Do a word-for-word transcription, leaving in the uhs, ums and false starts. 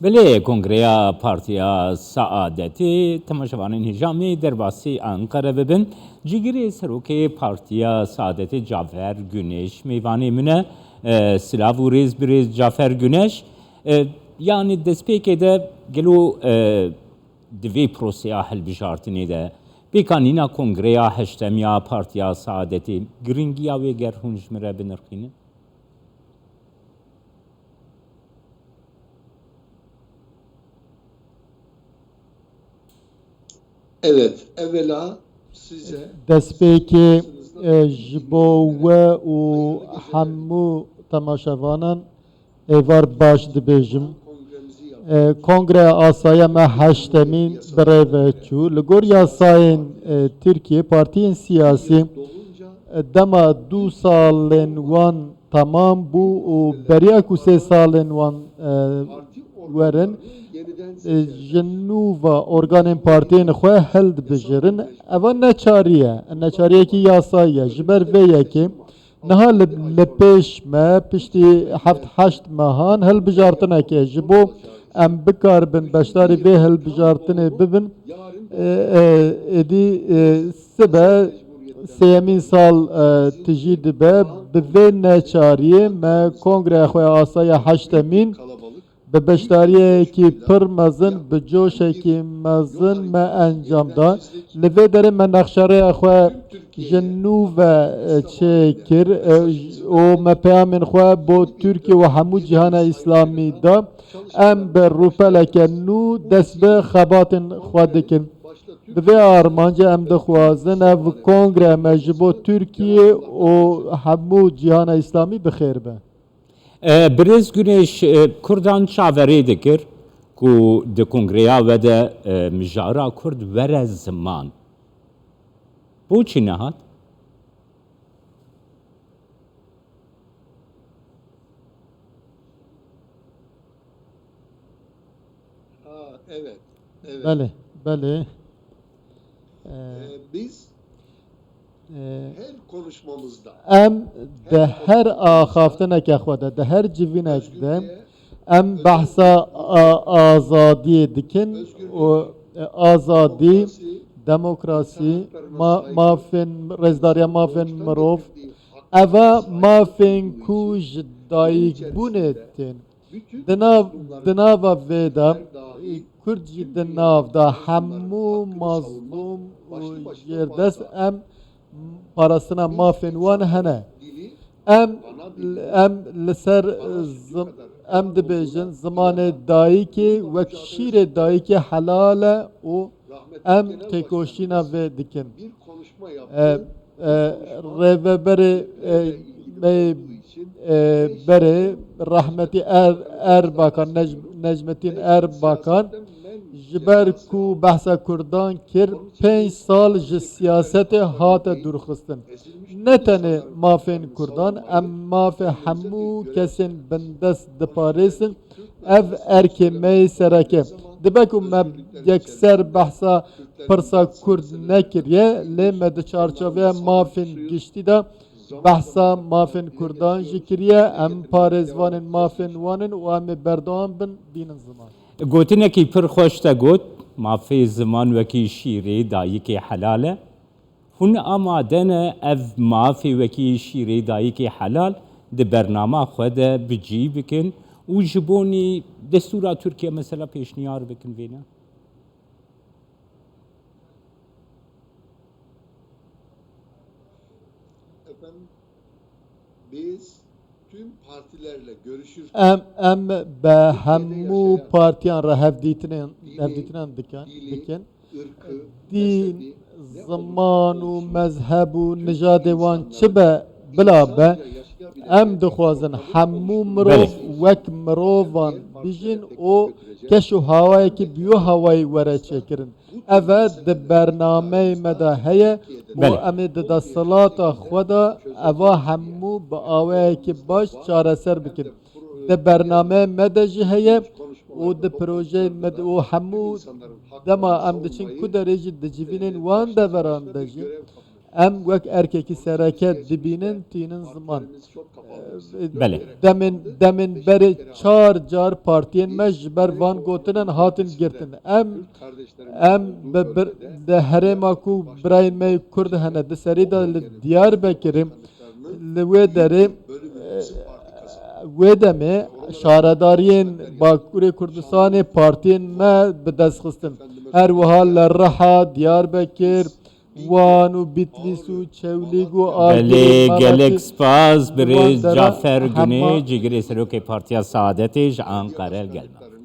Belê, Kongreya Partiya Saadetê, temaşevanên hêja em ê derbasî Enqere bibin. Cîgirê serokê Partiya Saadetê Cafer Güneş mêvanê min e. E, silav û rêz birêz Cafer Güneş. E, yanî destpêkê de gelo, e, di vê proseya hilbijartinê de pêkanîna Kongreya Heştemî ya Partiya Saadetê, giringiya wê ger hûn ji min re binirxînin? Evet, evvela size Destpêkê e, ji bo we û hemû temaşevanan êvar baş dibêjim. E, Kongreya Asaya me heştemîn bi rê ve çû. Li gor yasayên e, Tirkiye, partiyên siyasî e, dema du salên wan temam bû û beriya ku sê salên wan e, werin, e, ji nû ve organên partiyên xwe hildibijirin. Eva neçarî ye. Neçariyekî yasayî ye. Ji ber vê yekê niha li, li pêş me piştî heft heşt mehan hilbijartinek e. Ji bo em bikaribin beşdarî vê hilbijartinê bibin, e, e, êdî, e, sibe sêyemîn sal, e, tijî dibe. Bi vê neçariyê me Kongreya xwe ya Asaya Heştemîn bi beşdariyekî pir mezin, bi coşekî mezin me encam da. Li vê derê me nexşerêya xwe ji nû ve, e, çêkir, e, û me peyamên xwe bo Tirkiye û hemû cîhana Îslamî da. Em bi rûpeleke nû dest bi xebatên xwe dikin. Bi vê armancê em dixwazin ev kongre me ji bo Tirkiye û hemû cîhana Îslamî bi xêr be. E, Birêz Güneş, e, Kurdan çaverê dikir ku di kongreya we de, e, mijara Kurd were ziman. Boçî nehat? Ha, evet, evet. Belê, belê. Ee, Ee, biz e, her konuşmamızda Em di her axaftineke xwe de, di her civînek de em behsa a- azadiyê dikin û, e, azadî, demokrasî, ma- mafên, rêzdariya mafên mirov, eva mafên ku ji dayikbûnê tên. Di nav, di nava vê de, Kurd jî di nav de hemû mazlûm û jêrdest em parastina mafên wan hene. Em, em li ser zim- em dibêjin zimanê dayikê wek şîrê dayikê helal e û em têkoşîna vê dikin. E, e, Rêveberê, e, me, e, berê rehmetî Er- Erbakan, Nec- Necmetîn Erbakan ji ber ku behsa Kurdan kir, pênc sal ji siyasetê hate dûrxistin. Ne tenê mafên Kurdan, em mafê hemû kesên bindest diparêzin. Ev erkê me yê sereke. Dibe ku me yekser behsa pirsa Kurd nekiriye, lê me di çarçoveya mafên giştî de behsa mafên Kurdan jî kiriye. Em parêzvanên mafên wan in û em ê berdewam bin bînin ziman. Gotinekî pir xweş te got, mafê ziman wekî şîrê dayikê helal e. Hûn amade ne ev mafê wekî şîrê dayikê helal di bernama xwe de bi cî bikin û ji bonî destûra Tirkiye mesela pêşniyar bikin vê ne? Efendim, biz tüm partilerle görüşürken Em, em bi hemû partiyan re hevdîtinên, hevdîtinan dikin, dikin. Dîn, ziman û mezheb û nijadê wan çi be, bila be, em dixwazin hemû mirov wek mirovan bijîn û keş û hawayekî bi wî hawayî were çêkirin. Ev e di bernameyê me de heye û em ê di desthilata xwe de eva hemû bi awayekî baş çareser bikin. Di bernameyê me de jî heye û di projeyên me de û hemû dema em diçin ku derê jî di civînên wan deveran de jî Em wek erkekî sereke dibînin, tînin ziman. Belê. Demên, demên berê çar car partiyên me ji ber van gotinan hatin girtin. Em em bi bir, di herêma ku birayên me yê Kurd hene, di serî de li Diyarbekirê, li wê derê, e, wê demê şaredariyên Bakurê Kurdistanê partiyên me bi dest xistin. Her wiha li Riha, Diyarbekir, Wan û Bitlîs û Çewlîg û Agirê Belê, Malatî gelek spas wan birêz dera Cafer Gunê, hema- cîgirê serokê Partiya Saadetê ji Anqare li gel me.